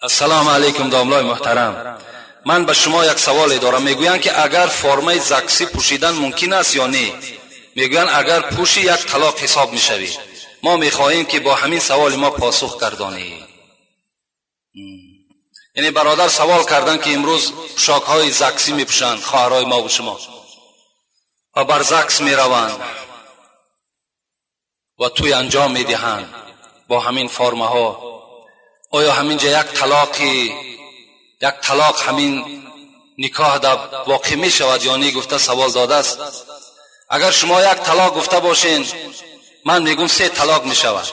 Ассалому алайкум, домлои муҳтарам. Ман ба шумо як саволе дорам. Мегӯянд, ки агар формаи ЗАГСӣ пӯшидан мумкин аст ё не? Мегӯянд, агар пӯшӣ, як талоқ ҳисоб мешавӣ. Мо мехоҳем, ки бо ҳамин саволи мо посух гардонӣ. Яъне бародар савол карданд, ки имрӯз пӯшокҳои ЗАГСӣ мепӯшанд хоҳарҳои мо ва шумо ва бар ЗАГС мераванд ва тӯй анҷом медиҳанд бо ҳамин формаҳо. Оё ҳамин ҷа як талоқ ҳамин никоҳ дар воқеъ мешавад ё не, гуфта савол додааст. Агар шумо як талоқ гуфта бошен, ман мегӯм, се талоқ мешавад.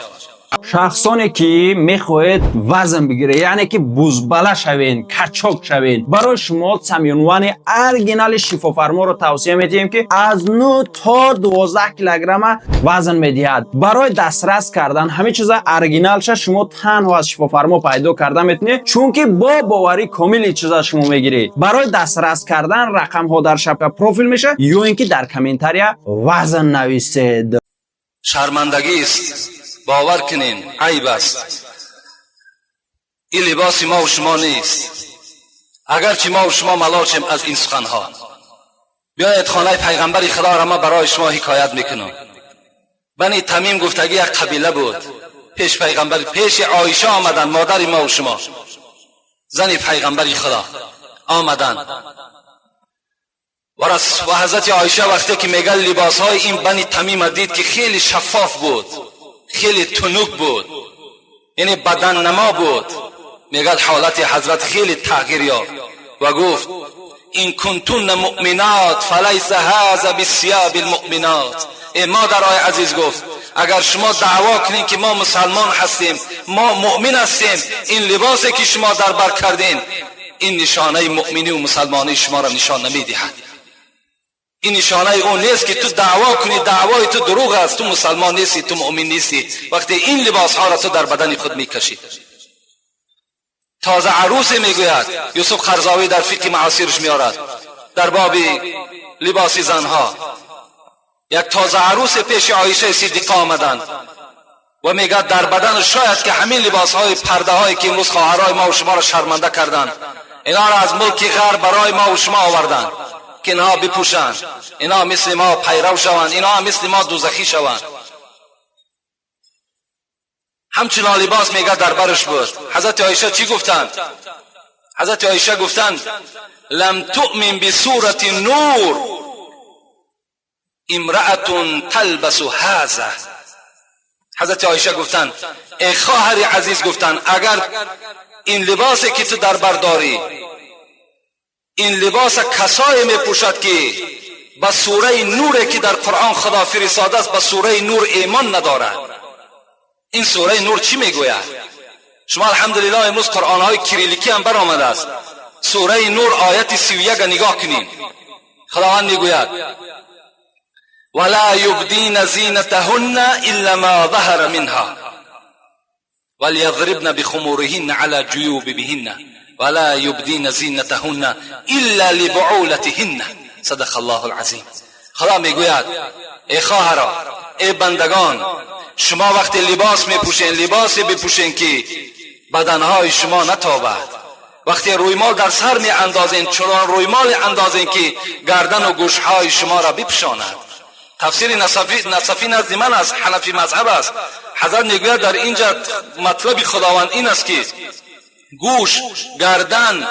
Шахсоне ки мехоҳед вазн бигиред, яъне ки бузбала шавен, качок шавен, барои шумо Самюнвани оригинали шифофарморо тавсия медиҳем, ки аз 9 то 12 килограмма вазн медиҳад. Барои дастрас кардан ҳамин чиза оригиналша шумо танҳо аз шифофармо пайдо карда метавонед, чунки бо боварӣ комили чиза шумо мегиред. Барои дастрас кардан рақамҳо дар шапка профил мешавад ё ин ки дар комментария вазн нависед. Шармандагист, бовар кунен, айб аст. Ин либоси мо ва шумо нест, агарчи мо ва шумо малол шем аз ин суханҳо. Биёед, хонаи пайғамбари худоро ма барои шумо ҳикоят мекунам. Бани Тамим гуфтагӣ як қабила буд. Пеш пайғамбар, пеши Оиша омаданд, модари мо ва шумо, зани пайғамбари худо омаданд ва ҳазрати Оиша вақте ки мега либосҳои ин Бани Тамима дид, ки хеле шаффоф буд, хеле тунук буд, яъне баданнамо буд, мегӯяд, ҳолати ҳазрат хеле тағйир ёфт ва гуфт: "إن كنتن مؤمنات فليس هذا بثياب المؤمنات." Э модарои азиз, гуфт, агар шумо даъво кунед, ки мо мусалмон ҳастем, мо муъмин ҳастем, ин либосе ки шумо дар бар кардем, ин нишонаи муъминӣ ва мусалмонии шуморо нишон намедиҳад. Ин нишонаи он нест, ки ту даъво кунӣ. Даъвои ту дурӯғ аст, ту мусалмон нестӣ, ту муъмин нестӣ, вақте ин либосҳоро ту дар бадани худ мекашӣ. Тоза арӯсе, мегӯяд Юсуф Қарзовӣ, дар фиқҳи муосирш меорад дар боби либоси занҳо, як тоза арӯсе пеши Оишаи Сиддиқа омаданд ва мегӯяд, дар бадан шояд ки ҳамин либосҳои пардаҳое, ки имрӯз хоҳарҳои мо шуморо шарманда карданд, инҳоро аз мулки ғарб барои мо шумо оварданд, ки инҳо бипӯшанд, инҳо мисли мо пайрав шаванд, инҳо мисли мо дӯзахӣ шаванд. Ҳамчунон либос, мега, дар барш буд. Ҳазрати Оиша чӣ гуфтанд? Ҳазрати Оиша гуфтанд: "لم تؤمن بسورة النور امرأة تلبس هذا." Ҳазрати Оиша гуфтанд: эй хоҳари азиз, гуфтанд, агар ин либосе ки ту дар бар дорӣ, ин либоса касое мепӯшад, ки ба сураи Нуре, ки дар Қуръон Худо фиристодааст, ба сураи Нур эъмон надорад. Ин сураи Нур чӣ мегӯяд? Шумо, алҳамдулиллоҳ, имрӯз қуръонҳои кирилликӣ ҳам баромадааст. Сураи Нур, ояти 31-а нигоҳ кунем. Худованд мегӯяд: "ولا يبدين زينتهن إلا ما ظهر منها وليضربن بخمورهن على جيوبهن ولا يبدين زينتهن إلا لبعولتهن." صدق الله العظیم. خدا میگوید: ای خواهرا، ای بندگان، شما وقتی لباس میپوشین، لباسی بپوشین که بدنهای شما نتابد. وقتی رویمال در سر می اندازین، چنان رویمال اندازین که گردن و گوشهای شما را بپوشاند. تفسیر نسفی, نسفی نزد من است، حنفی مذهب است. حضرت میگوید در اینجا مطلب خداوند این است که گوش، گردن،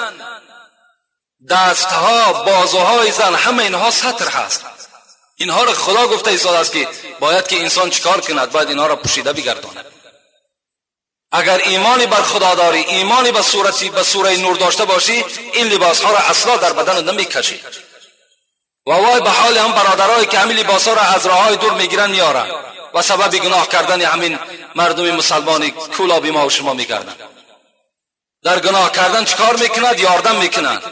دستها، بازوهای زن، همه اینها ستر هست. اینها را خدا گفته ایستاده است که باید که انسان چیکار کند؟ باید اینها را پوشیده بگرداند. اگر ایمانی بر خدا داری، ایمانی به صورتی به سوره نور داشته باشی، این لباس ها را اصلا در بدن نمیکشی. و وای به حال هم برادرایی که همین لباس ها را از راه های دور میگیرن، میارن و سبب گناه کردن همین مردم مسلمانی کولابی ما و شما میگردن. در گناه کردن چیکار میکند؟ یاردم میکنند.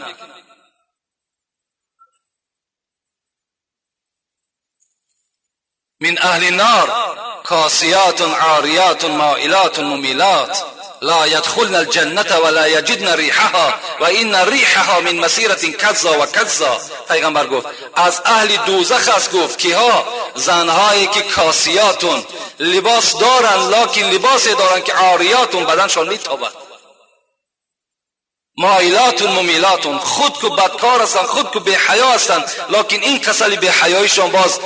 من اهل النار كاسيات عاريات مائلات مميلات لا يدخلن الجنة ولا يجدن ريحها وإن ريحها من مسيرة كذا وكذا. پیغمبر گفت از اهل دوزخ است. گفت کیها؟ زنهایی که کاسیاتون، لباس دارن، لکن لباس دارن که عاریاتون، بدنشان میتابد. مایلاتون ممیلاتون، خود که بدکار هستند، خود که بی‌حیا هستند، لکن این کسل بی‌حیاییشان باز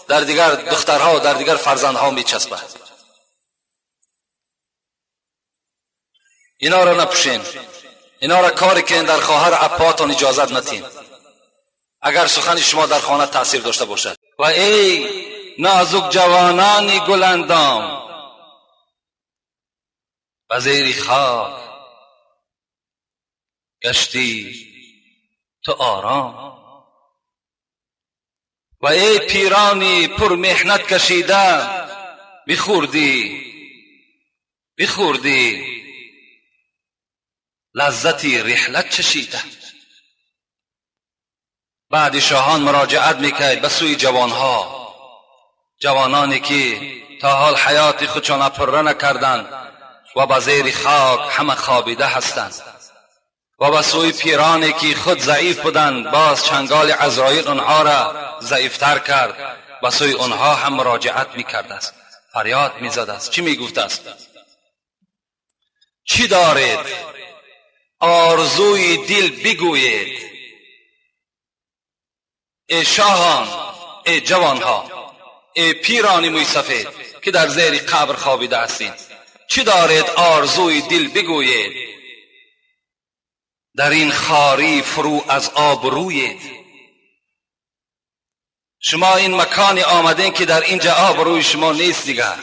در دیگر دخترها و در دیگر فرزندها میچسبد. اینا را نپوشین، اینا را کاری که در خواهر اپاتان اجازت نتین، اگر سخن شما در خانه تاثیر داشته باشد. و ای نازک جوانان گلندام، به زیر خاک گشتی تو آرام. و ای پیرانی پر محنت کشیده، بخوردی بخوردی لذتی رحلت چشیده. بعد شاهان مراجعت میکرد به سوی جوانها، جوانانی که تا حال حیات خودشان پره نکردند و به زیر خاک همه خوابیده هستند، و به سوی پیرانی که خود ضعیف بودند، باز چنگال عزرائیل آنها را ضعیفتر کرد، به سوی آنها هم مراجعت میکرد است، فریاد میزد است. چی میگفت است؟ چی دارید؟ آرزوی دل بگویید. ای شاهان، ای جوانها، ای پیران موی سفید که در زیر قبر خوابیده هستید، چی دارید؟ آرزوی دل بگویید. در این خاری فرو از آب رویید. شما این مکانی آمدین که در اینجا آب روی شما نیست دیگر،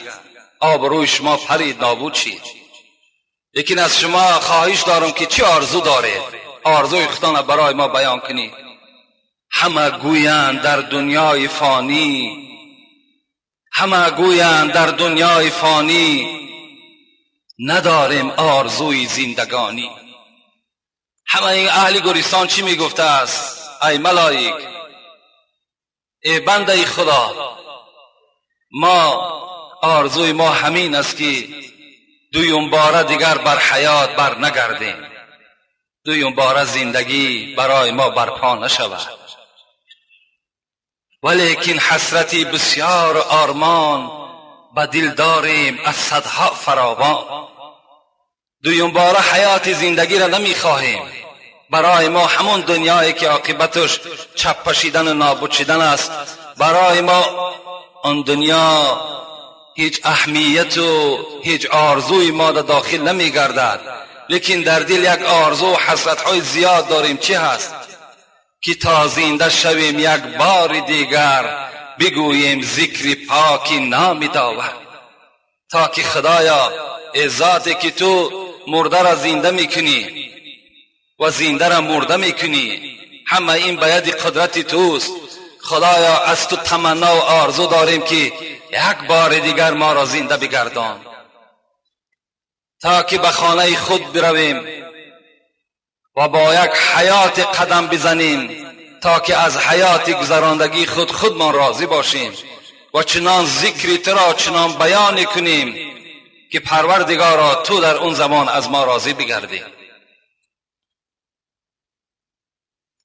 آب روی شما پرید نابود شید. لیکن از شما خواهش دارم که چی آرزو دارید؟ آرزوی خودتان برای ما بیان کنید. همه گویند در دنیای فانی، همه گویند در دنیای فانی، نداریم آرزوی زندگانی. همه این اهل گورستان چی میگفته است؟ ای ملائک، ای بنده خدا، ما آرزوی ما همین است که دویم باره دیگر بر حیات بر نگردیم، دویم باره زندگی برای ما برپا نشود. ولیکن حسرتی بسیار آرمان به دل داریم از صدها فراوان. دویم باره حیات زندگی را نمیخواهیم، برای ما همون دنیایی که عاقبتش چپ پشیدن و نابود شدن است، برای ما آن دنیا هیچ اهمیت و هیچ آرزوی ما در داخل نمیگردد. لیکن در دل یک آرزو و حسرت‌های زیاد داریم. چی هست؟ که تا زنده شویم یک بار دیگر بگوییم ذکر پاک نام داور، تا که خدایا ای ذاتی که تو مرده را زنده میکنی و زنده را مرده میکنی، همه این به ید قدرت توست. خدایا از تو تمنا و آرزو داریم که یک بار دیگر ما را زنده بگردان، تا که به خانه خود برویم و با یک حیات قدم بزنیم، تا که از حیات گذراندگی خود خودمان راضی باشیم و چنان ذکری تو را چنان بیان کنیم که پروردگارا تو در اون زمان از ما راضی بگردی.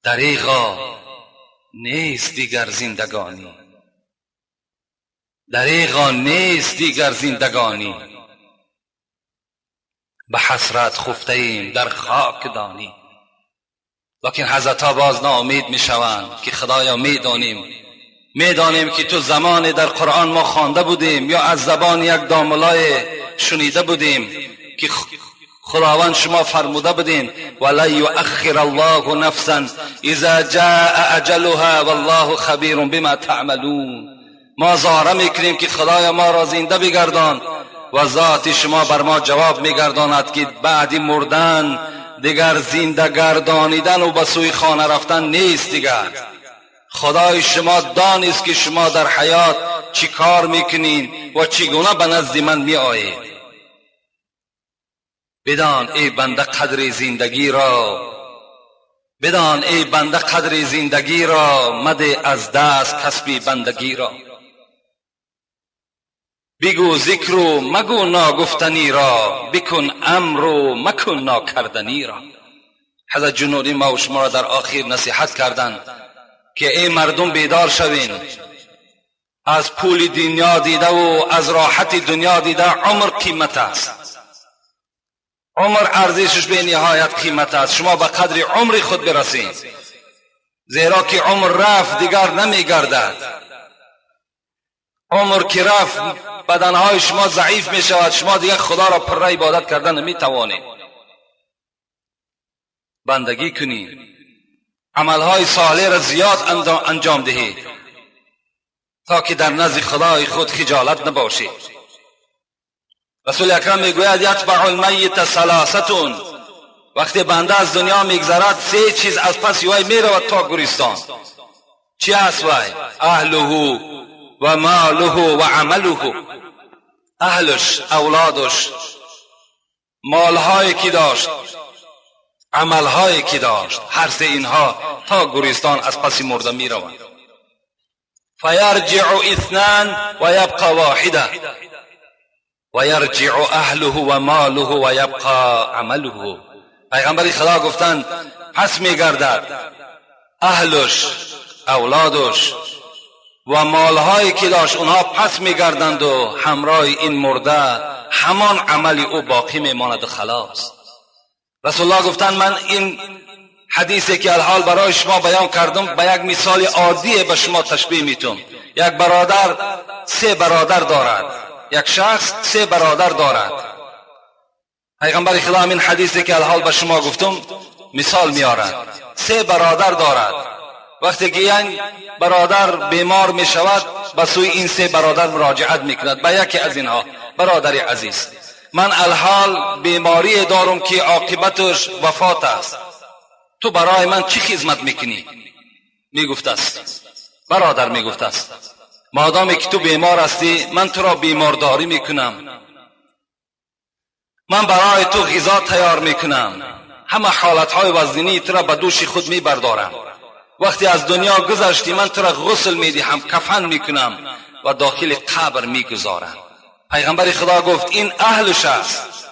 دریغا نیست دیگر زندگانی، دریغا نیست دیگر زندگانی، به حسرت خفته ایم در خاک دانی. لیکن حضرتها باز ناامید میشوند که خدایا میدانیم که تو زمان در قرآن ما خوانده بودیم یا از زبان یک داملای شنیده بودیم که خداوند شما فرموده بودین ولا یؤخر الله نفسا اذا جاء اجلها والله خبیر بما تعملون. ما زاره میکنیم که خدایا ما را زنده بگردان و ذات شما بر ما جواب میگرداند که بعد مردن دیگر زنده گردانیدن و به سوی خانه رفتن نیست دیگر. خدای شما دانست که شما در حیات چی کار میکنین و چگونه به نزد من میآیید. بدان ای بنده قدر زندگی را، بدان ای بنده قدر زندگی را، مده از دست کسب بندگی را. بگو ذکر و مگو ناگفتنی را، بکن امر و مکن ناکردنی را. حضرت جنودی ما و شما را در آخر نصیحت کردند که ای مردم بیدار شوین، از پول دنیا دیده و از راحت دنیا دیده عمر قیمت است. عمر ارزشش به نهایت قیمت است. شما به قدر عمر خود برسید، زیرا که عمر رفت دیگر نمیگردد. عمر که رفت بدنهای شما ضعیف می شود، شما دیگر خدا را پر عبادت کردن نمی توانید. بندگی کنید، عملهای صالح را زیاد انجام دهید تا که در نزد خدای خود خجالت نباشید. رسول اکرم میگوید یتبع المیت ثلاثه، وقتی بنده از دنیا میگذرد سه چیز از پس وی میرود تا گورستان. چی است وی؟ اهله و ماله و عمله. اهلش، اولادش، مالهایی که داشت، عملهایی که داشت، هر سه اینها تا گورستان از پس مرده میروند. فیرجع اثنان و یبقى واحده و یرجع اهله و ماله و یبقى عمله. پیغمبر خدا گفتند پس میگردد اهلش، اولادش و مالهایی که داشت، اونها پس میگردند و همراه این مرده همان عمل او باقی میماند و خلاص. رسول الله گفتند من این حدیثی که الحال برای شما بیان کردم به یک مثال عادی به شما تشبیه میتم. یک برادر سه برادر دارد، یک شخص سه برادر دارد. پیغمبر خدا این حدیثی که الحال به شما گفتم مثال میارد. سه برادر دارد. وقتی که یک برادر بیمار می شود به سوی این سه برادر مراجعت میکند. به یکی از اینها، برادر عزیز من الحال بیماری دارم که عاقبتش وفات است، تو برای من چی خدمت میکنی؟ میگفت است برادر، میگفت است مادامی که تو بیمار هستی من تو را بیمارداری میکنم، من برای تو غذا تیار میکنم، همه حالتهای وزنی تو را به دوش خود میبردارم، وقتی از دنیا گذشتی من تو را غسل میدهم، کفن میکنم و داخل قبر میگذارم. پیغمبر خدا گفت این اهلش است،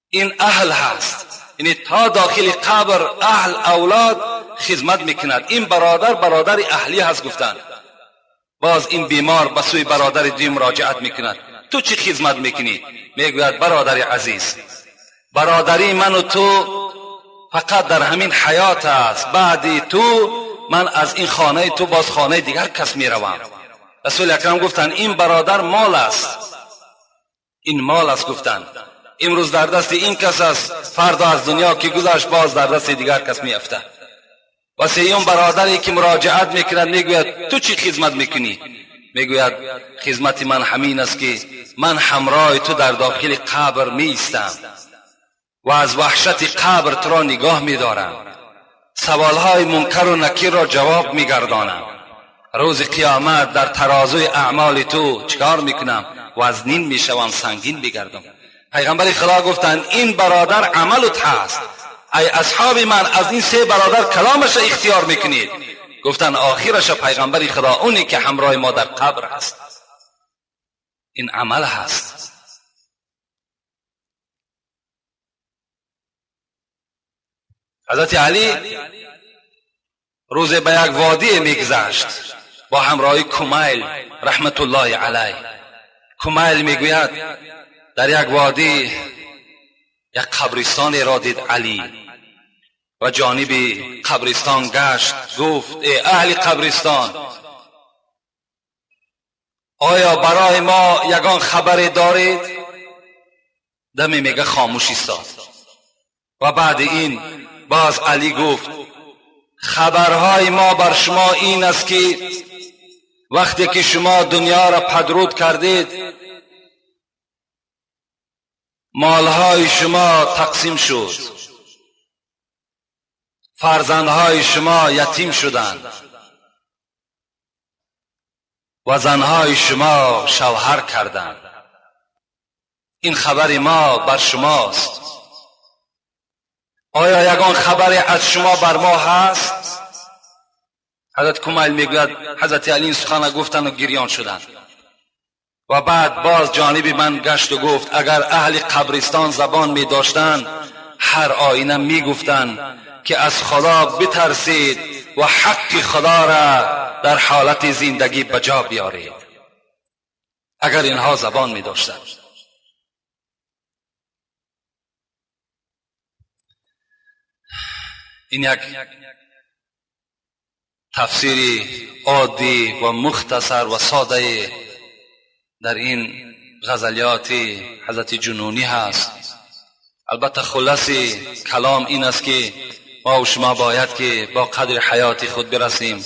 این اهل هست، یعنی تا داخل قبر اهل اولاد خدمت میکند. این برادر برادر اهلی هست. گفتند باز این بیمار به سوی برادر دویم مراجعت میکند، تو چی خدمت میکنی؟ میگوید برادر عزیز، برادری من و تو فقط در همین حیات است، بعدی تو من از این خانه تو باز خانه دیگر کس میروم. رسول اکرم گفتند این برادر مال است، این مال است. گفتند امروز در دست این کس است، فردا از دنیا که گذشت باز در دست دیگر کس میافتد. و سیوم برادری که مراجعت میکند میگوید تو چی خدمت میکنی؟ میگوید خدمت من همین است که من همراه تو در داخل قبر میایستم و از وحشت قبر تو را نگاه میدارم، سوالهای منکر و نکیر را جواب میگردانم، روز قیامت در ترازوی اعمال تو چکار میکنم؟ وزنین میشوم، سنگین میگردم. پیغمبر خدا گفتند این برادر عملت هست، ای اصحاب من از این سه برادر کلامش اختیار میکنید؟ گفتند آخرش پیغمبر خدا اونی که همراه ما در قبر هست، این عمل هست. حضرت علی روز به یک وادی میگذشت با همراهی کمیل رحمت الله علیه. کمیل میگوید در یک وادی یک قبرستان را دید علی و جانب قبرستان گشت، گفت ای اهل قبرستان، آیا برای ما یگان خبری دارید؟ دمی میگه خاموش ایستاد و بعد این باز علی گفت خبرهای ما بر شما این است که وقتی که شما دنیا را پدرود کردید مالهای شما تقسیم شد، فرزندهای شما یتیم شدند و زنهای شما شوهر کردند. این خبر ما بر شماست. آیا یگان خبری از شما بر ما هست؟ حضرت کمیل میگوید حضرت علی این سخن گفتند و گریان شدند و بعد باز جانب من گشت و گفت اگر اهل قبرستان زبان می داشتند هر آینه می گفتند که از خدا بترسید و حق خدا را در حالت زندگی به جا بیارید. اگر اینها زبان می داشتند. این یک تفسیر عادی و مختصر و ساده در این غزلیات حضرت جنونی هست. البته خلاص کلام این است که ما و شما باید که با قدر حیات خود برسیم.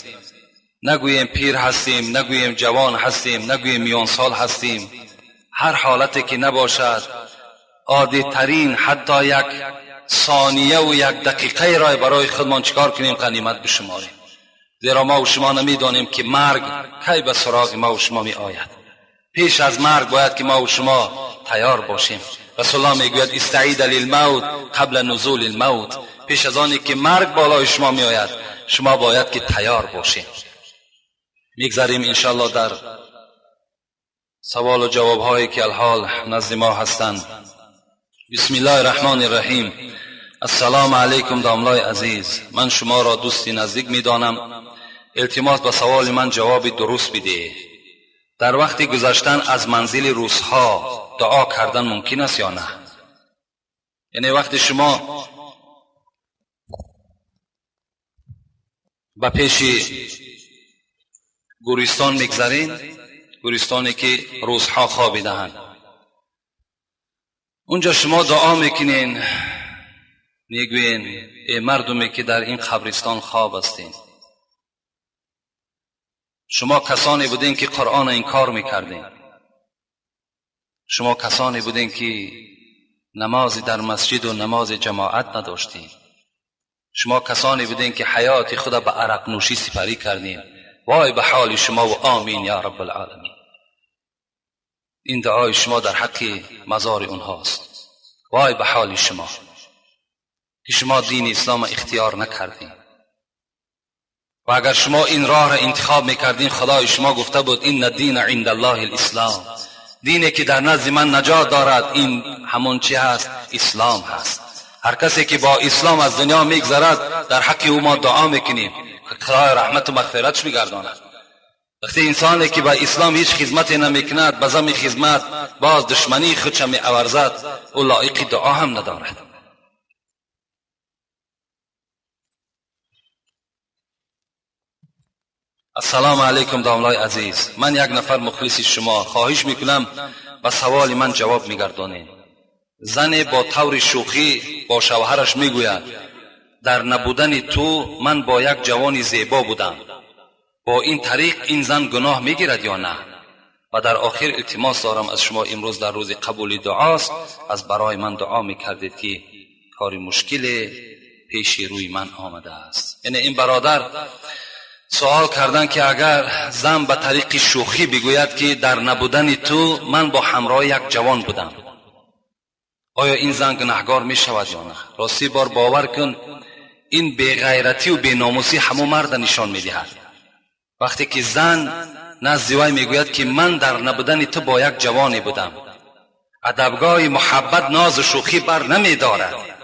نگوییم پیر هستیم، نگوییم جوان هستیم، نگوییم میان سال هستیم. هر حالتی که نباشد، عادی ترین حتی یک ثانیه و یک دقیقه را برای خودمان چیکار کنیم؟ غنیمت بشماریم. زیرا ما و شما نمیدانیم که مرگ کی به سراغ ما و شما می آید. پیش از مرگ باید که ما و شما تیار باشیم. رسول الله میگوید استعید للموت قبل نزول الموت. پیش از آنی که مرگ بالای شما می آید شما باید که تیار باشیم. میگذریم انشالله در سوال و جواب هایی که الحال نزد ما هستند. بسم الله الرحمن الرحیم. السلام علیکم داملای عزیز، من شما را دوستی نزدیک میدانم. التماس به سوال من جواب درست بده. در وقت گذشتن از منزل روسها دعا کردن ممکن است یا نه؟ یعنی وقتی شما به پیش گورستان میگذرین، گورستانی که روسها خوابیده‌اند، اونجا شما دعا میکنین، میگوین ای مردمی که در این قبرستان خواب هستین، شما کسانی بودین که قرآن انکار میکردین، شما کسانی بودین که نماز در مسجد و نماز جماعت نداشتین، شما کسانی بودین که حیات خود به عرق نوشی سپری کردین، وای به حال شما و آمین یا رب العالمین. این دعای شما در حق مزار اونهاست. وای به حال شما که شما دین اسلام اختیار نکردین، و اگر شما این راه را انتخاب میکردین، خدای شما گفته بود این دین عند الله الاسلام، دینی که در نزد من نجات دارد این همون چی هست؟ اسلام هست. هر کسی که با اسلام از دنیا میگذرد در حق او ما دعا میکنیم، خدای رحمت و مغفرتش میگرداند. وقتی انسانی که با اسلام هیچ خدمتی نمیکند، به زمین خدمت باز دشمنی خودش می‌اورزد، او لایق دعا هم ندارد. السلام علیکم داملای عزیز، من یک نفر مخلص شما، خواهش میکنم به سوال من جواب میگردانید. زن با طور شوخی با شوهرش میگوید در نبودن تو من با یک جوان زیبا بودم، با این طریق این زن گناه میگیرد یا نه؟ و در آخر التماس دارم از شما، امروز در روز قبول دعاست، از برای من دعا میکردید که کار مشکل پیش روی من آمده است. یعنی این برادر سوال کردن که اگر زن به طریق شوخی بگوید که در نبودن تو من با همراه یک جوان بودم، آیا این زن گناهگار می شود یا نه؟ راستی بار باور کن این بیغیرتی و بیناموسی همو مرد نشان می دهد. وقتی که زن نزد وی میگوید که من در نبودن تو با یک جوانی بودم، ادبگاه محبت ناز و شوخی بر نمی دارد.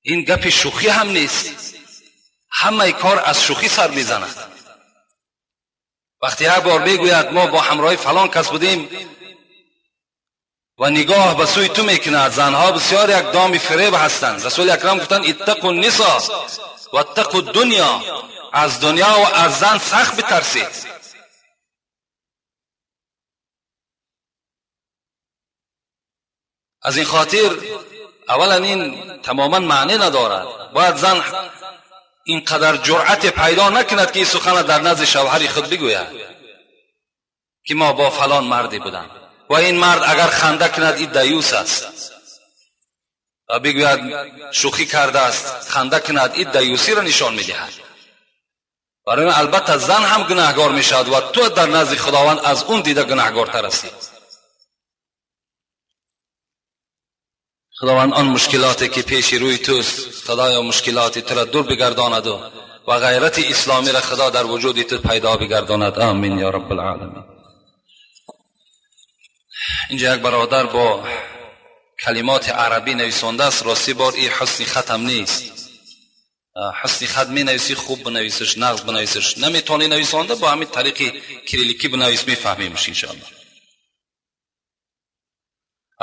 این گپ شوخی هم نیست، همه کار از شوخی سر میزند. وقتی یک بار میگوید ما با همراه فلان کس بودیم و نگاه به سوی تو میکند، زنها بسیار یک دام فریب هستند. رسول اکرم گفتند اتقوا النساء و اتقوا الدنیا، از دنیا و از زن سخت بترسید. از این خاطر اولا این تماما معنی ندارد. باید زن اینقدر جرأت پیدا نکند که این سخن در نزد شوهر خود بگوید که ما با فلان مردی بودم، و این مرد اگر خنده کند این دیوس است، و بگوید شوخی کرده است خنده کند، این دیوسی را نشان میدهد. برای البته زن هم گناهگار میشود و تو در نزد خداوند از اون دیده گناهگارتر هستی. خداوند آن مشکلاتی که پیش روی توست، خدایا مشکلات تو را دور بگرداند و غیرت اسلامی را خدا در وجود تو پیدا بگرداند. آمین یا رب العالمین. اینجا یک برادر با کلمات عربی نویسانده است. راستی بار این حسن ختم نیست. حسن خط می نویسی خوب بنویسش، نغز بنویسش، نمیتونی نویسانده با همین طریق کریلیکی بنویس، میفهمیمش انشاءالله.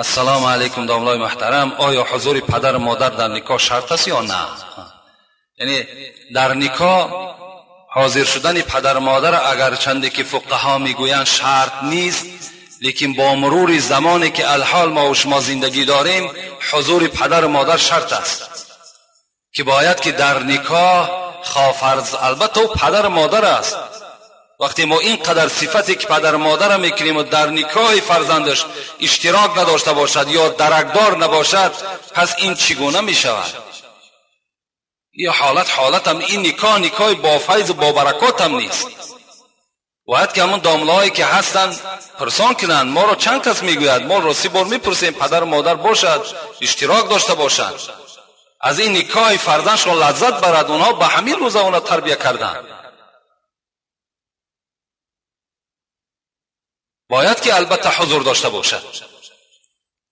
Ассалому алайкум, домлаи муҳтарам. Оё ҳузури падару модар дар никоҳ шарт аст ё на? Яъне дар никоҳ ҳозир шудани падару модар агарчанде ки фуқаҳо мегӯянд шарт нест, лекин бо мурури замоне ки алҳол мо ва шумо зиндагӣ дорем, ҳузури падару модар шарт аст, ки бояд ки дар никоҳ фарз, албатта ӯ падару модар аст. Вақте мо ин қадар сифате ки падару модарро мекунем ва дар никоҳи фарзандаш иштирок надошта бошад ё даракдор набошад, пас ин чӣ гуна мешавад? Ин ҳолат ҳолатам, ин никоҳ никоҳи бо файзу бо баракотам нест. Бояд ки ҳамон домлаҳое ки ҳастанд пурсон кунанд. Моро чанд кас мегӯяд, мо рости бор мепурсем, падару модар бошад, иштирок дошта бошад, аз ин никоҳи фарзандшон лаззат барад. Онҳо ба ҳамин рӯза онро тарбия карданд. Бояд ки албатта ҳузур дошта бошад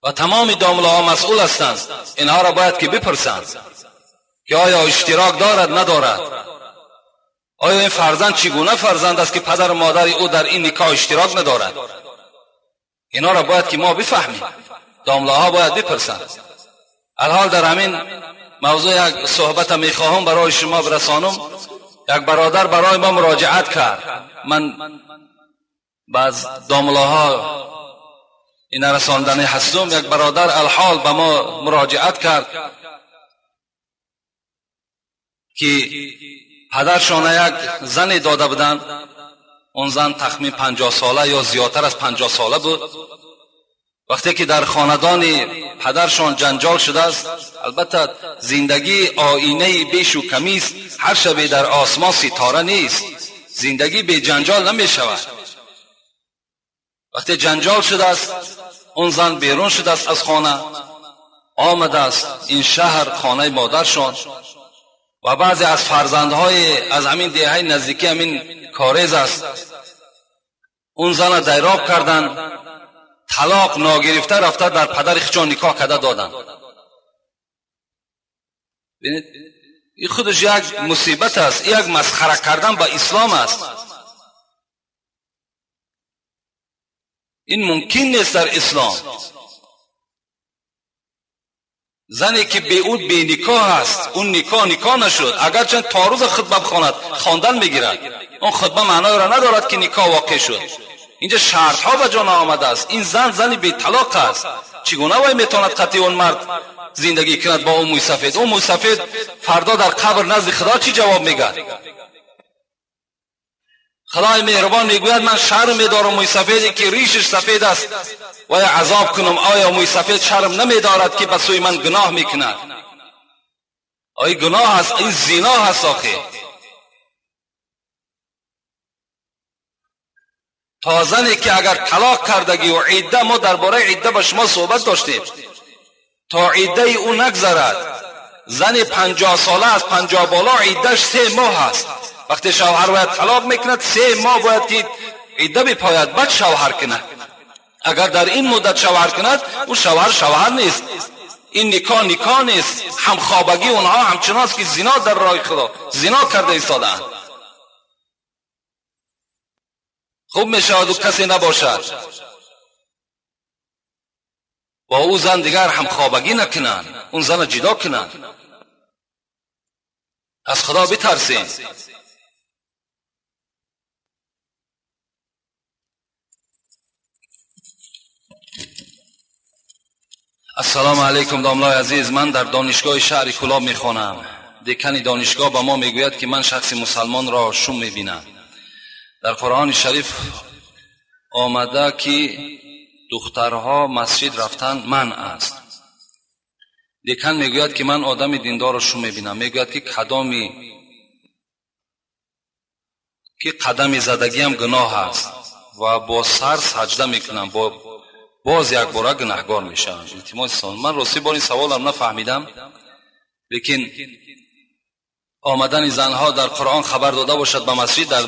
ва тамоми домлаҳо масъул ҳастанд. Инҳоро бояд ки бипурсанд ки оё иштирок дорад, надорад, оё ин фарзанд чӣ гуна фарзанд аст ки падару модари ӯ дар ин никоҳ иштирок надорад. Инҳоро бояд ки мо бифаҳмем, домлаҳо бояд бипурсанд. Алҳол дар ҳамин мавзӯъ як суҳбата мехоҳам барои шумо бирасонам. Як бародар барои мо муроҷиат кард. Ман баъз домлаҳо ина расондани ҳастум. Як бародар алҳол ба мо муроҷиат кард ки падаршона як зане дода буданд. Он зан тахмин 50 сола ё зиёдтар аз 50 сола буд. Вақте ки дар хонадони падаршон ҷанҷол шудааст, албатта зиндагӣ оинаи бешу камист, ҳар шабе дар осмон ситора нест, зиндагӣ беҷанҷол намешавад. Вақте ҷанҷол шудааст, он зан берун шудааст аз хона, омадааст ин шаҳр хонаи модаршон ва баъзе аз фарзандҳои аз ҳамин деҳаи наздикӣ ҳамин корез аст, он зана дайроб карданд, талоқ ногирифта рафта дар падари худшон никоҳ карда доданд. Бинед, ин худаш як мусибат аст, як масхара кардан ба ислом аст. Ин мумкин нест дар ислом. Зане ки бе ӯ беникоҳ аст, он никоҳ никоҳ нашуд, агарчанд то рӯза хутба бихонад, хондан мегирад, он хутба маъноеро надорад ки никоҳ воқеъ шуд. Инҷа шартҳо ба ҷо наомадааст. Ин зан зани беталоқ аст. Чӣ гуна вай метавонад қатъи он мард зиндагӣ кунад бо он мӯйсафед? Он мӯйсафед фардо дар қабр назди худо чӣ ҷавоб мегӯяд? Худои меҳрубон мегӯяд ман шарм медорам мӯйсафеде ки ришаш сафед аст вай азоб кунам. Оё мӯйсафед шарм намедорад ки ба сӯи ман гуноҳ мекунад? Ой гуноҳ аст, ин зино ҳаст. Охе то зане ки агар талоқ кардагӣ ва идда, мо дар бораи идда ба шумо суҳбат доштем, то иддаи ӯ нагзарад, зани 50 сола аз 50 боло иддаш 3 моҳ аст. Вақте шавҳар бояд талоқ мекунад, 3 моҳ бояд ки идда бипояд, баъд шавҳар кунад. Агар дар ин муддат шавҳар кунад, ӯ шавҳар шавҳар нест, ин никоҳ никоҳ нест. Ҳамхобагии онҳо ҳамчунон аст ки зино дар роҳи худо зино карда истодаанд. Хуб мешавад ӯ касе набошад, бо ӯ зан дигар ҳамхобагӣ накунанд, он зана ҷудо кунанд. Аз худо битарсем. Ассалому алайкум, домлаи азиз. Ман дар донишгоҳи шаҳри Кӯлоб мехонам. Декани донишгоҳ ба мо мегӯяд ки ман шахси мусалмонро шум мебинам. Дар Қуръони шариф омада ки духтарҳо масҷид рафтан манъ аст. Декан мегӯяд ки ман одами диндорро шум мебинам. Мегӯяд ки кадоми ки қадами задагиам гуноҳ аст ва бо сар саҷда мекунам, боз як бора гунаҳгор мешавам. Илтимос, ман рости бор ин саволам нафаҳмидам, лекин омадани занҳо дар Қуръон хабар дода бошад ба масҷид, дар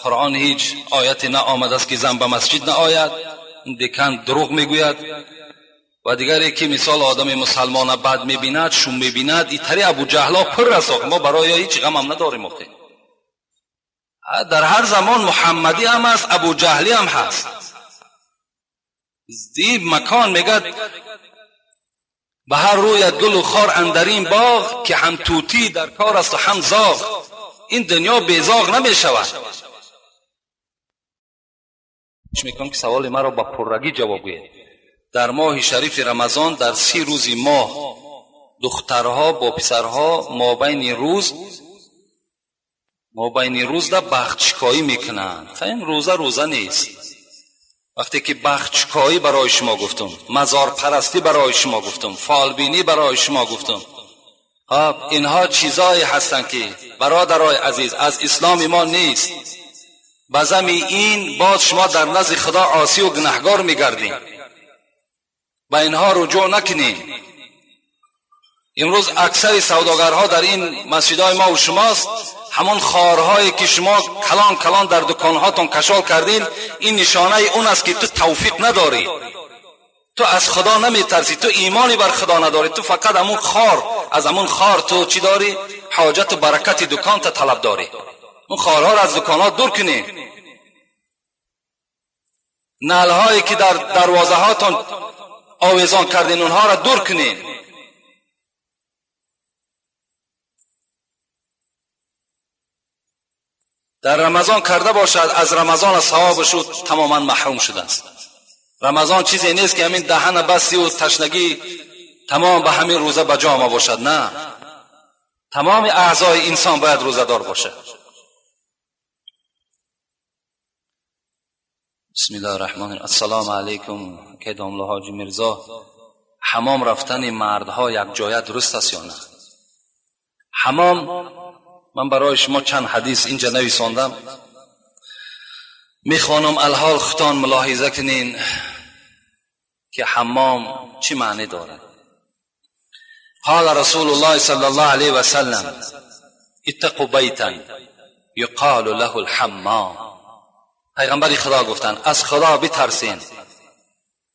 Қуръон ҳеҷ ояте наомадааст ки зан ба масҷид наояд. Декан дурӯғ мегӯяд. Ва дигаре ки мисол одами мусалмона бад мебинад, шум мебинад, итари Абуҷаҳло пур аст. Мо барои ҳеҷ ғамам надорем. Охе дар ҳар замон муҳаммадӣ ҳам аст, Абуҷаҳлӣ ҳам ҳаст. این مکان میگد به هر رویت گل و خار اندرین باغ، که هم توتی در کار است و هم زاغ. این دنیا بی زاغ نمی شود. میکنم که سوال مرا با پررگی جواب گوید. در ماه شریف رمضان در 30 روز ماه دخترها با پسرها مابین روز در بختشکایی میکنند. این روزه روزه نیست. وقتی که بختشکایی برای شما گفتم، مزار پرستی برای شما گفتم، فالبینی برای شما گفتم، اینها چیزایی هستند که برادرای عزیز از اسلام ما نیست. بزمی این باز شما در نزد خدا عاصی و گناهگار میگردین. به اینها رجوع نکنین. امروز اکثر سوداگرها در این مسجدهای ما و شماست، همون خارهایی که شما کلان کلان در دکانهاتون کشال کردین، این نشانه اون است که تو توفیق نداری، تو از خدا نمیترسی، تو ایمانی بر خدا نداری، تو فقط همون خار، از همون خار تو چی داری؟ حاجت و برکت دکان تا طلب داری. اون خارها را از دکانها دور کنین. نعلهایی که در دروازه هاتون آویزان کردین اونها را دور کنین. در رمضان کرده باشد، از رمضان ثوابش تماما محروم شده است. رمضان چیزی نیست که همین دهن بستی و تشنگی تمام به همین روزه به جا باشد. نه، تمام اعضای انسان باید روزه دار باشد. بسم الله الرحمن الرحیم. السلام علیکم. که داملا حاجی میرزا، حمام رفتن مردها یک جایه درست است یا نه؟ حمام، من برای شما چند حدیث اینجا نویساندم، میخوانم الحال خودتان ملاحظه کنین که حمام چی معنی دارد. قال رسول الله صلی الله علیه و سلم اتقوا بیتا یقال له الحمام. پیغمبر خدا گفتند از خدا بترسین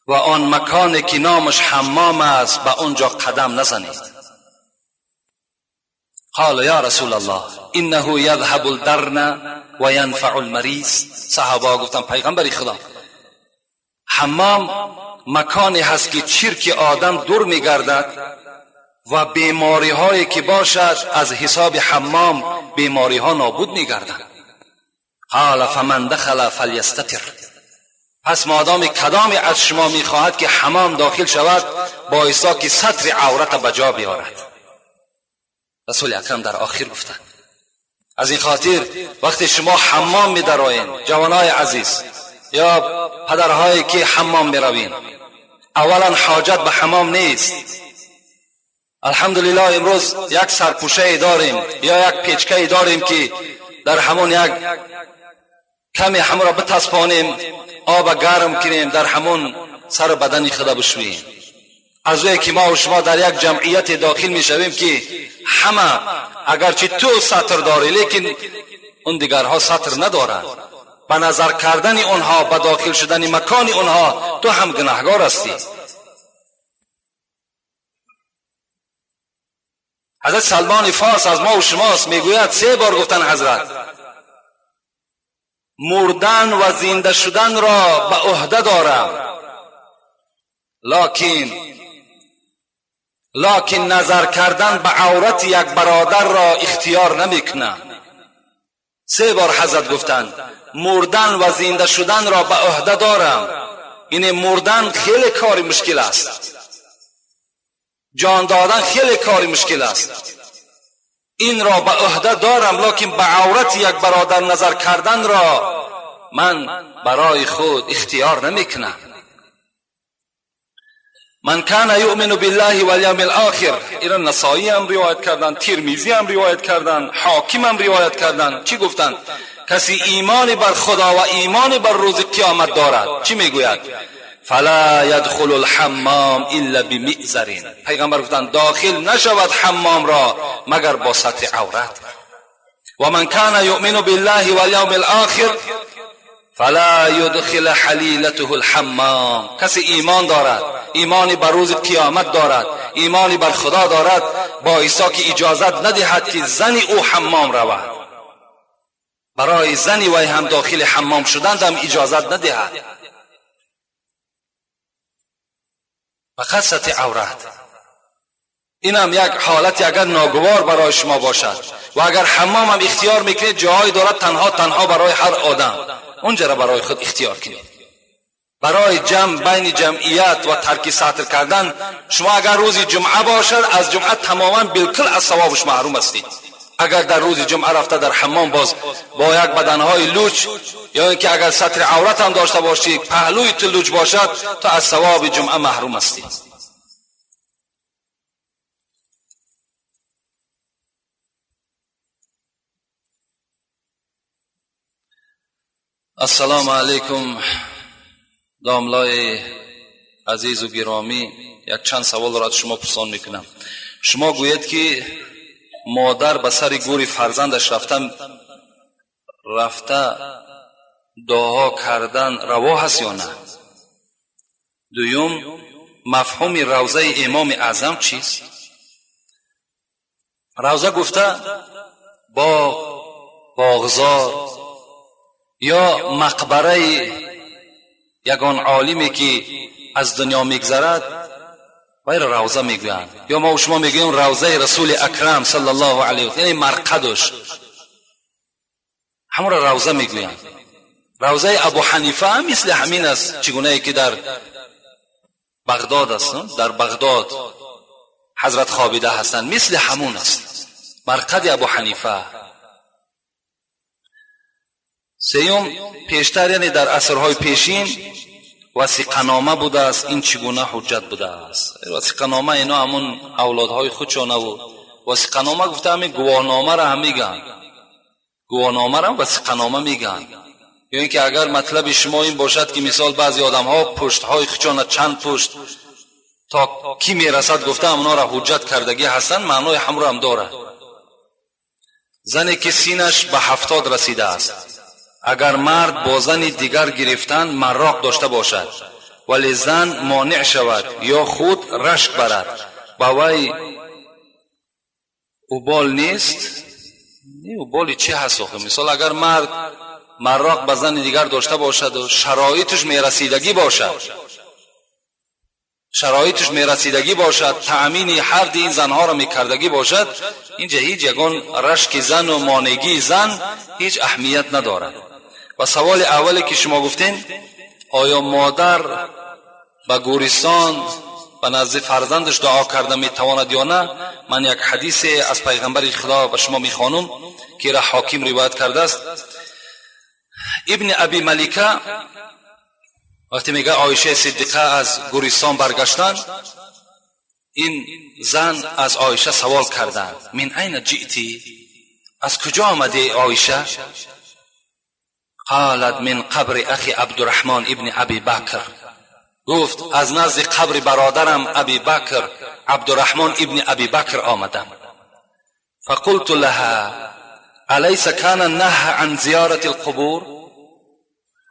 و آن مکانی که نامش حمام است به آنجا قدم نزنید. قال یا رسول الله انه یذهب الدرن و ینفع المریض. صحابه گفتند پیغمبر خدا، حمام مکانی هست که چرک آدم دور میگردد و بیماری هایی که باشد از حساب حمام بیماری ها نابود میگردند. قال فمن دخل فلیستتر. پس مادام کدامی از شما میخواهد که حمام داخل شود بایستا که ستر عورت به جا بیارد. رسول اکرم در آخر گفتند. از این خاطر وقتی شما حمام میدرایین، جوانای عزیز یا پدرهایی که حمام میروین، اولا حاجت به حمام نیست. الحمدلله امروز یک سرپوشه داریم یا یک پیچکه داریم که در همون یک کمی همون را بتسپانیم، آب گرم کنیم، در همون سر بدن خدا بشوییم. از وی که ما و شما در یک جمعیت داخل میشویم که همه اگرچه تو ستر داری لیکن اون دیگرها ستر ندارند، به نظر کردن اونها، به داخل شدن مکان اونها تو هم گناهگار هستی. حضرت سلمان فارس از ما و شماست، میگوید 3 بار گفتن حضرت مردن و زنده شدن را به عهده دارم، لکن نظر کردن به عورت یک برادر را اختیار نمیکنم. 3 بار حضرت گفتند مردن و زنده شدن را به عهده دارم. یعنی مردن خیلی کاری مشکل است، جان دادن خیلی کاری مشکل است، این را به عهده دارم، لکن به عورت یک برادر نظر کردن را من برای خود اختیار نمیکنم. من کان یؤمن بالله والیوم الاخر، ایران نسائی هم روایت کردن، ترمذی هم روایت کردن، حاکم هم روایت کردن. چی گفتن؟ کسی ایمان بر خدا و ایمان بر روز قیامت دارد چی میگوید؟ فلا يدخل الحمام الا بمئزر. پیغمبر گفتند داخل نشود حمام را مگر با ستر عورت. و من کان یؤمن بالله والیوم الاخر فلا يدخل حلیلته الحمام. کسی ایمان دارد، ایمانی بر روز قیامت دارد، ایمانی بر خدا دارد، با عیسی که اجازت ندهد که زن او حمام رود، برای زنی وی هم داخل حمام شدند هم اجازت ندهد. فقط ستر عورت. این هم یک حالتی اگر ناگوار برای شما باشد و اگر حمام هم اختیار میکنید، جاهای دارد تنها تنها برای هر آدم، اونجا را برای خود اختیار کنید. برای جمع بین جمعیت و ترک ستر کردن، شما اگر روز جمعه باشد از جمعه تماما بالکل از ثوابش محروم هستید. اگر در روز جمعه رفته در حمام باز با یک بدنهای لوچ، یا اینکه اگر ستر عورت هم داشته باشی پهلوی تو لوچ باشد، تو از ثواب جمعه محروم هستید. السلام علیکم داملای عزیز و گرامی، یک چند سوال را از شما پرسان میکنم. شما گوید که مادر به سر گور فرزندش رفته دعا کردن روا هست یا نه؟ دوم، مفهوم روضه امام اعظم چیست؟ روضه گفته باغ، باغزار یا مقبره یگان عالمی که از دنیا میگذرد وی را روضه میگویند. یا ما و شما میگوییم روضه رسول اکرم صلی الله علیه و یعنی مرقدش، همون را روضه میگویند. روضه ابو حنیفه هم مثل همین است، چگونه که در بغداد است، در بغداد حضرت خوابیده هستند، مثل همون است مرقد ابو حنیفه. سیوم، پیشتر یعنی در عصرهای پیشین وثیقه‌نامه بوده است، این چگونه حجت بوده است؟ وثیقه‌نامه اینا همون اولادهای خودشانه و وثیقه‌نامه گفته همین گواهنامه را هم میگن، گواهنامه را وثیقه‌نامه میگن. یا اینکه اگر مطلب شما این باشد که مثال بعضی آدم‌ها پشت‌های خودشان چند پشت تا کی میرسد گفته همونا را حجت کردگی هستند، معنای هم را هم داره. زنی که سینش به 70 رسیده است، اگر مرد با زن دیگر گرفتن مراق داشته باشد ولی زن مانع شود یا خود رشک برد، با وی اوبال نیست؟ نه، اوبالی چی هست آخه؟ مثال اگر مرد مراق به زن دیگر داشته باشد و شرایطش میرسیدگی باشد، شرایطش میرسیدگی باشد، تأمین هر دی این زنها را میکردگی باشد، اینجا هیچ یگان رشک زن و مانگی زن هیچ اهمیت ندارد. و سوال اولی که شما گفتین، آیا مادر به گورستان به نزد فرزندش دعا کرده میتواند یا نه؟ من یک حدیث از پیغمبر خدا به شما میخوانم که را حاکم روایت کرده است. ابن ابی ملیکه وقتی میگه عایشه صدیقه از گورستان برگشتن، این زن از عایشه سوال کردند، من این جئتی، از کجا آمدی عایشه؟ قالت من قبر اخی عبدالرحمن ابن ابی بکر. گفت از نزد قبر برادرم ابی بکر عبدالرحمن ابن ابی بکر آمدم. فقلت لها الیس کان نهی عن زیارت القبور؟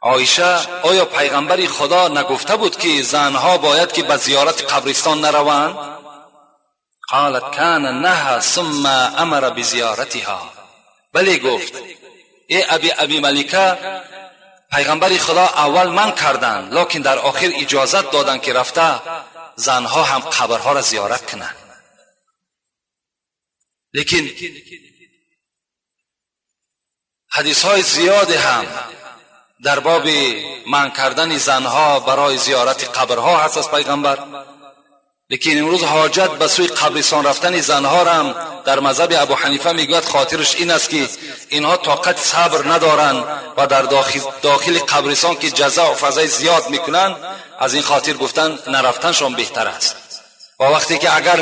عایشه آیا پیغمبر خدا نگفته بود که زنها باید که به زیارت قبرستان نروند؟ قالت کان نهی ثم امر بزیارتها. بله گفت ای ابی ملیکه، پیغمبر خدا اول من کردند، لکن در آخر اجازت دادند که رفته زنها هم قبرها را زیارت کنند. لیکن حدیث های زیاد هم در باب من کردن زنها برای زیارت قبرها هست از پیغمبر. لیکن امروز حاجت به سوی قبرستان رفتن زنها را هم در مذهب ابو حنیفه میگوید خاطرش این است که اینها طاقت صبر ندارند و در داخل قبرستان که جزا و فضای زیاد میکنند، از این خاطر گفتن نرفتنشان بهتر است. و وقتی که اگر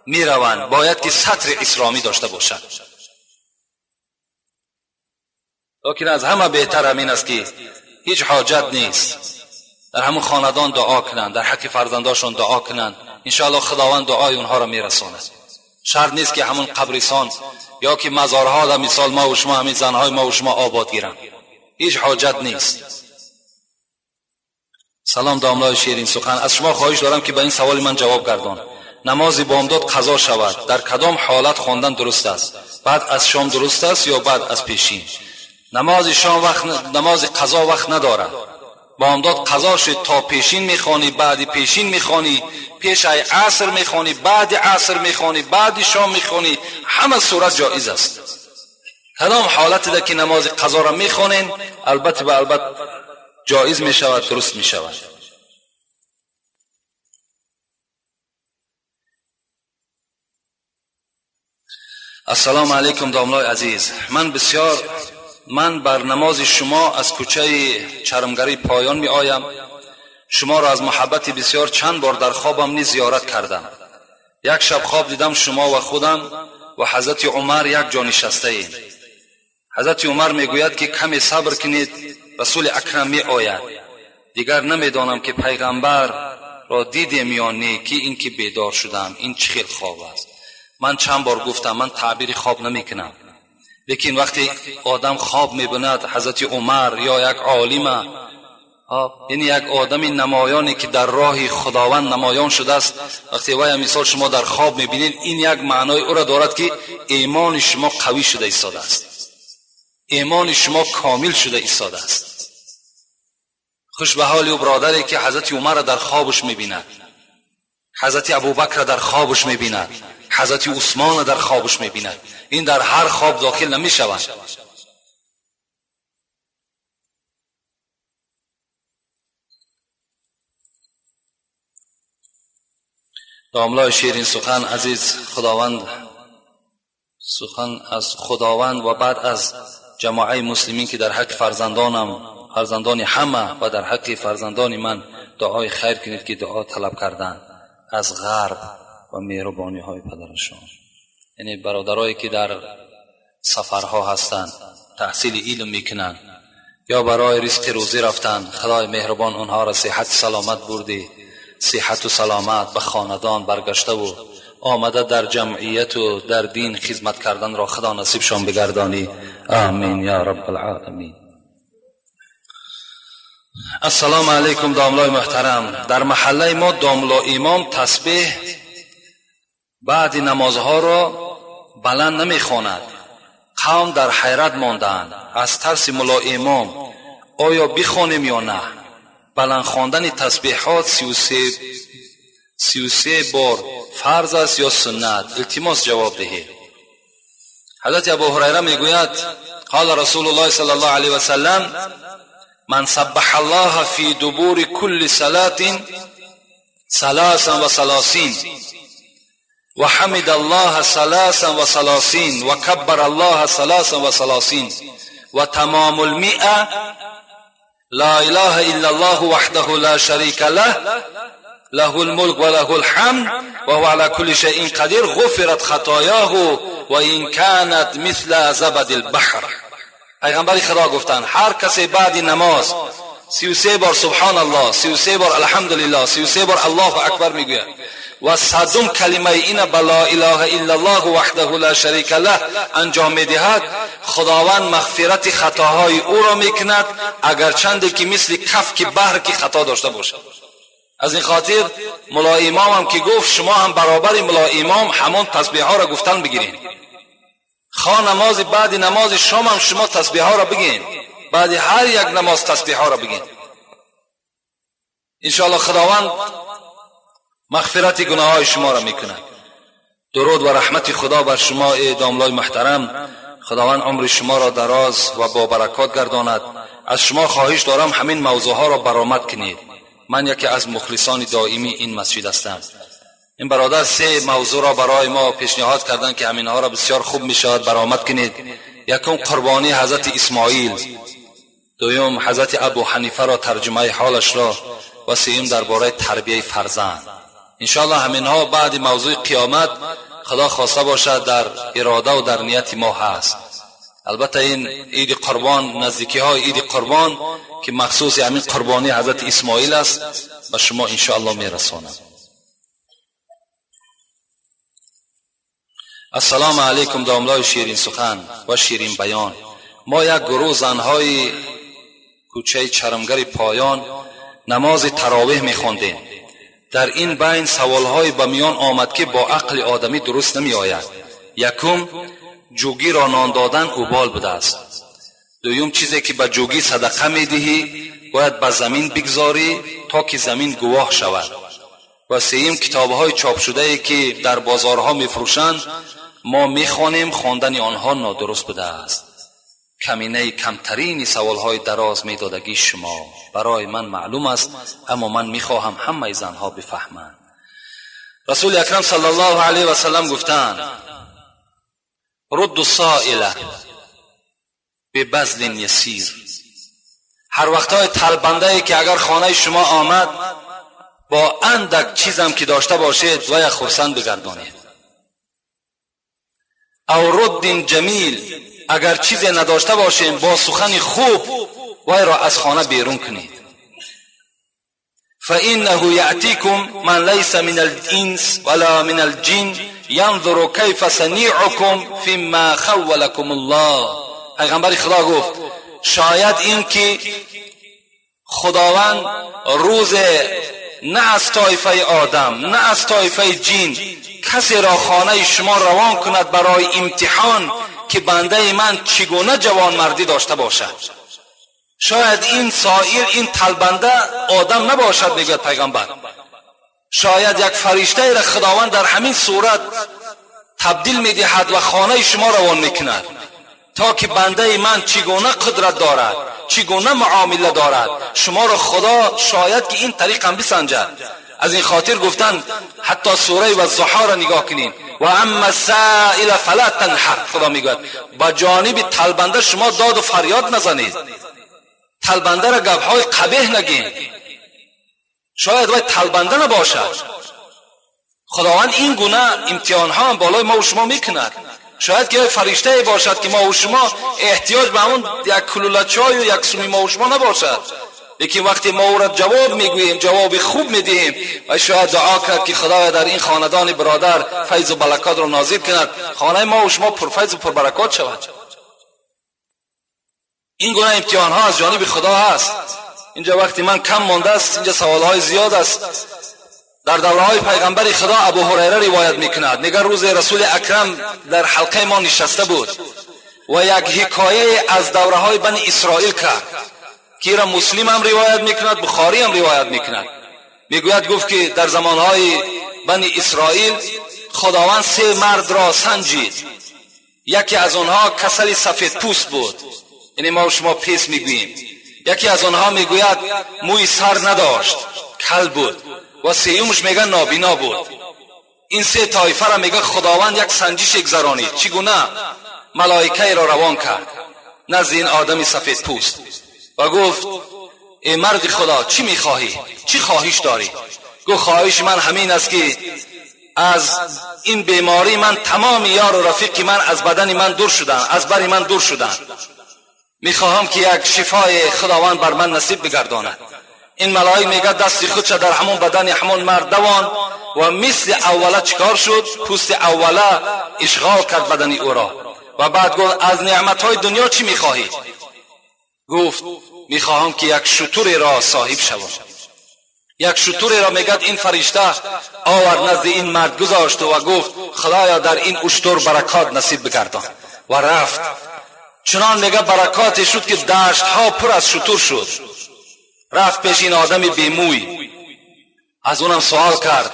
میروند باید که ستر اسلامی داشته باشند. لیکن از همه بهتر همین است که هیچ حاجت نیست، در همون خاندان دعا کنند، در حق فرزنداشون دعا کنند، انشاءالله خداوند دعای اونها را میرساند. شرط نیست که همون قبرستان یا که مزارها در مثال ما و شما همین زنهای ما و شما آباد گیرند، هیچ حاجت نیست. سلام داملای شیرین سخن، از شما خواهش دارم که به این سوال من جواب گردان. نماز بامداد قضا شود در کدام حالت خواندن درست است؟ بعد از شام درست است یا بعد از پیشین؟ نماز شام وقت، نماز قضا وقت ندارد. بامداد قضا شد تا پیشین میخوانی، بعد پیشین میخوانی، پیش ای عصر میخوانی، بعد عصر میخوانی، بعد شام میخوانی، همه صورت جایز است. کدام حالت ده که نماز قضا را میخوانین البته به البته جایز میشود، درست میشود. السلام علیکم داملای عزیز، من بر نماز شما از کوچه چرمگری پایان می آیم. شما را از محبت بسیار چند بار در خوابم نیز زیارت کردم. یک شب خواب دیدم شما و خودم و حضرت عمر یک جا نشسته ایم. حضرت عمر میگوید که کمی صبر کنید، رسول اکرم می آید. دیگر نمیدانم که پیغمبر را دیدیم یا نه، که این که بیدار شدم این چه خیل خواب است. من چند بار گفتم من تعبیر خواب نمیکنم، لیکن وقتی آدم خواب میبیند حضرت عمر یا یک عالم، یعنی یک آدم نمایانی که در راه خداوند نمایان شده است، وقتی وای مثال شما در خواب میبینید، این یک معنای او را دارد که ایمان شما قوی شده ایستاده است، ایمان شما کامل شده ایستاده است. خوش به حال او برادری که حضرت عمر را در خوابش میبیند، حضرت ابوبکر را در خوابش میبیند، حضرت عثمان را در خوابش میبیند. این در هر خواب داخل نمیشوند. داملای شیرین سخن عزیز خداوند، سخن از خداوند و بعد از جماعه مسلمین که در حق فرزندانم، فرزندان همه و در حق فرزندان من دعای خیر کنید که دعا طلب کردن از غرب و مهربانی های پدرشان. یعنی برادرایی که در سفرها هستند، تحصیل علم میکنند یا برای رزق روزی رفتن، خدای مهربان آنها را صحت سلامت بردی، صحت و سلامت به خاندان برگشته و آمده در جمعیت و در دین خدمت کردن را خدا نصیبشان بگردانی. آمین یا رب العالمین. السلام علیکم داملای محترم. در محله ما داملا امام تسبیح بعد نمازها را بلند نمیخواند. قوم در حیرت ماندند از ترس ملا امام، آیا بخوانیم یا نه؟ بلند خواندن تسبیحات 33 بار فرض است یا سنت؟ التماس جواب دهید. حضرت ابو هریره میگوید قال رسول الله صلی الله علیه و سلم من سبح الله فی دبور کل صلاة 33 و حمد الله 33 و کبر الله 33 و تمام المئة لا اله الا الله وحده لا شریک له له الملك وله الحمد وهو على كل شيء قدير غفرت خطاياه وإن كانت مثل زبد البحر. پیغمبر خدا گفتند هر کسی بعد نماز 33 بار سبحان الله، 33 بار الحمدلله، 33 بار الله اکبر میگوید و صدم کلمه این به لا اله الا الله وحده لا شریک له انجام میدهد، خداوند مغفرت خطاهای او را میکند اگرچند که مثل کف که بحر که خطا داشته باشد. از این خاطر ملا امام هم که گفت شما هم برابر ملا امام همان تسبیح ها را گفتن بگیرین. خواه نماز بعد نماز شام هم شما تسبیح ها را بگین، بعد هر یک نماز تسبیح ها را بگین. انشاءالله خداوند مغفرت گناه های شما را میکند. درود و رحمت خدا بر شما ای داملای محترم. خداوند عمر شما را دراز و با برکات گرداند. از شما خواهش دارم همین موضوع ها را برآمد کنید. من یکی از مخلصان دائمی این مسجد هستم. این برادر سه موضوع را برای ما پیشنهاد کردند که همینها را بسیار خوب میشود برآمد کنید. یکم قربانی حضرت اسماعیل، دوم حضرت ابو حنیفه را ترجمه حالش را، و سوم درباره تربیه فرزند. انشاءالله همینها بعد موضوع قیامت خدا خواسته باشد در اراده و در نیت ما هست. البته این عید قربان، نزدیکی های عید قربان که مخصوص همین قربانی حضرت اسماعیل است، به شما انشاءالله میرسانم. السلام علیکم داملای شیرین سخن و شیرین بیان. ما یک گروه زنهای کوچه چرمگر پایان نماز تراویح میخواندیم. در این بین سوالهای به میان آمد که با عقل آدمی درست نمی آید. یکم، جوگی را نان دادن اوبال بوده است. دوم، چیزی که به جوگی صدقه میدهی бояд ба замин бигзорӣ, то ки замин гувоҳ шавад. Ва сеюм, китобҳои чопшудае, ки дар бозорҳо мефурӯшанд, мо мехонем, хондани онҳо нодуруст будааст. Каминаи камтарини саволҳои дароз медодагии шумо барои ман маълум аст, аммо ман мехоҳам ҳамаи занҳо бифаҳманд. Расули акрам саллаллоҳу алайҳи васаллам гуфтаанд: «Рудду соила бибазлин ясир». Ҳар вақтҳои талбандае, ки агар хонаи шумо омад, бо андак чизам ки дошта бошед, вая хурсанд бигардонед. Ав руддин ҷамил, агар чизе надошта бошем, бо сухани хуб вайро аз хона берун кунед. فإنه يأتيكم من ليس من الإنس ولا من الجن ينظر كيف صنيعكم فيما خولكم الله. پیغمبر خدا گفت شاید این که خداوند روز نه از طایفه آدم، نه از طایفه جین کسی را خانه شما روان کند برای امتحان که بنده من چگونه جوانمردی داشته باشد. شاید این سائل، این طلبنده آدم نباشد. میگوید پیغمبر، شاید یک فرشته را خداوند در همین صورت تبدیل میدهد و خانه شما روان میکند تا که بنده من چگونه قدرت دارد، چگونه معامله دارد. شما را خدا شاید که این طریق هم بسنجد. از این خاطر گفتن، حتی سوره والضحی را نگاه کنین، و اما السائل فلا تنهر. خدا میگوید با جانب طلبنده شما داد و فریاد نزنید، طلبنده را گپهای قبیح نگین. شاید وای طلبنده نباشد. خداوند این گونه امتحان ها هم بالای ما و شما میکند. شاید که فرشته باشد که ما و شما احتیاج به همون یک کلوله چای و یک سومی ما و شما نباشد، لیکن وقتی ما او را جواب میگوییم، جواب خوب میدهیم و شاید دعا کرد که خدایا در این خاندان برادر فیض و برکات را نازل کند، خانه ما و شما پرفیض و پربرکات شود. این گونه امتحان ها از جانب خدا هست. اینجا وقتی من کم مانده است، اینجا سوال های زیاد است. در دوره های پیغمبر خدا، ابو هریره روایت میکند، میگه روز رسول اکرم در حلقه ما نشسته بود و یک حکایه از دوره های بنی اسرائیل کرد که را مسلم هم روایت میکند، بخاری هم روایت میکند. میگوید، گفت که در زمانهای بنی اسرائیل خداوند سه مرد را سنجید. یکی از آنها کسل سفید پوست بود، یعنی ما و شما پیس میگوییم. یکی از آنها میگوید موی سر نداشت، کل بود و سیومش میگه نابینا بود. این سه طایفه را میگه خداوند یک سنجش گذرانید. چگونه؟ ملائکه را روان کرد نزد این آدم سفید پوست و گفت ای مرد خدا، چی میخواهی؟ چی خواهش داری؟ گفت خواهش من همین است که از این بیماری من تمام یار و رفیق من از بدن من دور شدن، از بر من دور شدن. میخواهم که یک شفای خداوند بر من نصیب بگرداند. این ملائک میگه دست خودش در همون بدن همون مرد دوان و مثل اوله چکار شد؟ پوست اوله اشغال کرد بدن او را. و بعد گفت از نعمت های دنیا چی میخواهی؟ گفت میخواهم که یک شتر را صاحب شوم. یک شتر را میگد این فرشته آورد، نزد این مرد گذاشت و گفت خدایا در این اشتر برکات نصیب بگردان و رفت. چنان میگه برکات شد که دشت ها پر از شتر شد. رفت پیش این آدم بیموی، از اونم سوال کرد.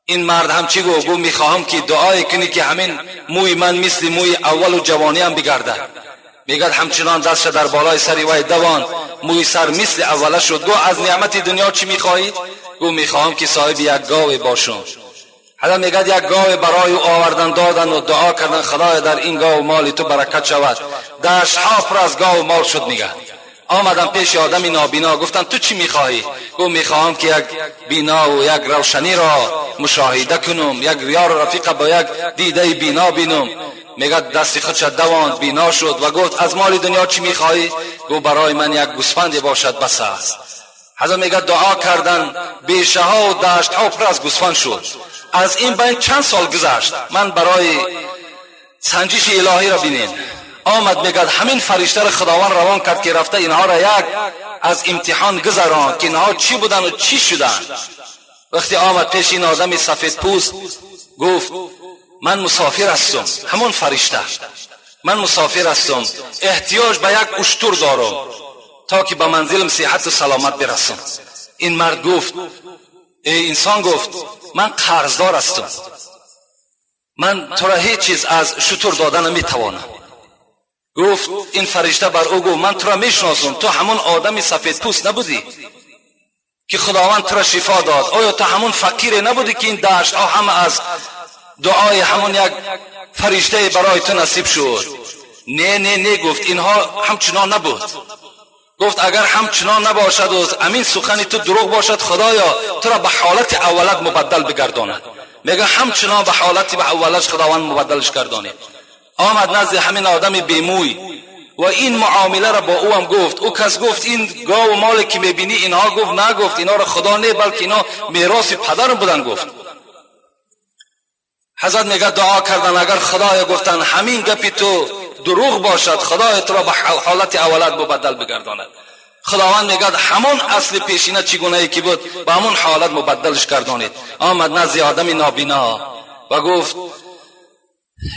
این مرد هم چی گفت؟ گفت میخواهم که دعای کنی که همین موی من مثل موی اول و جوانی هم بگرده. میگد همچنان دستش در بالای سری وی دوان، موی سر مثل اوله شد. گفت از نعمت دنیا چی میخواهی؟ گفت میخواهم که صاحب یک گاو باشم. حالا میگد یک گاو برای او آوردن، دادن و دعا کردن خدای در این گاو مالی تو برکت شود. دشت ها پر از گاو مال شد. میگه آمدن پیش آدم نابینا، گفتن تو چی میخواهی؟ گفت میخواهم که یک بینا و یک روشنی را مشاهده کنم، یک یار رفیق با یک دیده بینا بینم. میگه دست خودش دواند، بینا شد و گفت از مال دنیا چی میخواهی؟ گفت برای من یک گوسفند باشد بس است. حضرت میگه دعا کردن، بیشه ها و دشت ها پر از گوسفند شد. از این بین چند سال گذشت. من برای سنجش الهی را بینین. آمد، میگد همین فرشته را خداوند روان کرد که رفته اینها را یک از امتحان گذران که اینها چی بودن و چی شدن. وقتی آمد پیش این آدم سفید پوست، گفت من مسافر هستم، همون فرشته، من مسافر هستم، احتیاج به یک اشتر دارم. تا که به منزلم صحت و سلامت برسم. این مرد گفت ای انسان، گفت من قرضدار هستم، من تو را هیچ چیز از شتر دادن نمیتوانم. گفت این فرشته بر او گفت من تو را میشناسم، تو همون آدم سفید پوست نبودی که خداوند تو را شفا داد؟ آیا تو همون فقیر نبودی که این دشت ها همه از دعای همون یک فرشته برای تو نصیب شد؟ نه نه نه، گفت اینها همچنان نبود. گفت اگر همچنان نباشد و امین سخنی تو دروغ باشد، خدایا تو را به حالت اولت مبدل بگرداند. میگه همچنان به حالت به اولش خداوند مبدلش گردانید. آمد نزد همین آدم بیموی و این معامله را با او هم گفت. او کس گفت این گاو و مال که میبینی اینها، گفت نه، گفت اینا را خدا نه، بلکه اینا میراث پدرم بودن. گفت حضرت میگه دعا کردن، اگر خدایا، گفتن، همین گپی تو دروغ باشد، خدای تو را به حالت اولت مبدل بگرداند. خداوند میگه همون اصل پیشینه چگونه که بود به همون حالت مبدلش گردانید. آمد نزد آدم نابینا و گفت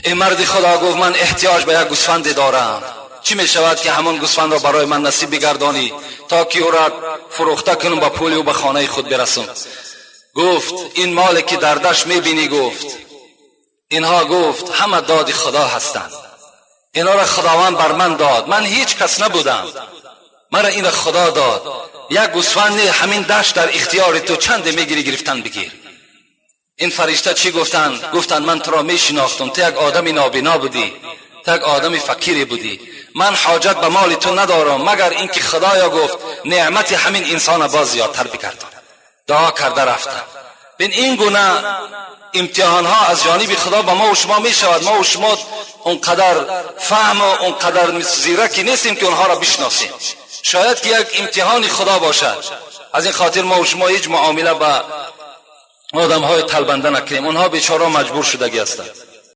ای مرد خدا، گفت من احتیاج به یک گوسفند دارم، چی می شود که همون گوسفند را برای من نصیب بگردانی تا که او را فروخته کنم، با پولی و به خانه خود برسم؟ گفت این مال که در دشت میبینی، گفت اینها، گفت همه داد خدا هستند، اینا را خداوند بر من داد، من هیچ کس نبودم، مرا این خدا داد. یک گوسفند، همین دشت در اختیار تو، چند میگیری گرفتن بگیر. این فرشته چی گفتن؟ گفتن من تو را میشناختم، تو یک آدم نابینا بودی، تو یک آدم فقیری بودی، من حاجت به مال تو ندارم مگر اینکه خدایا، گفت، نعمت همین انسان باز زیادتر بگردان. دعا کرده رفتن. بین این گونه امتحان ها از جانب خدا به ما و شما می شود. ما و شما اونقدر فهم و اونقدر زیرکی نیستیم که اونها را بشناسیم. شاید که یک امتحان خدا باشد. از این خاطر ما و شما هیچ معامله با آدم های طلبنده نکنیم. اونها بیچاره مجبور شدگی هستند.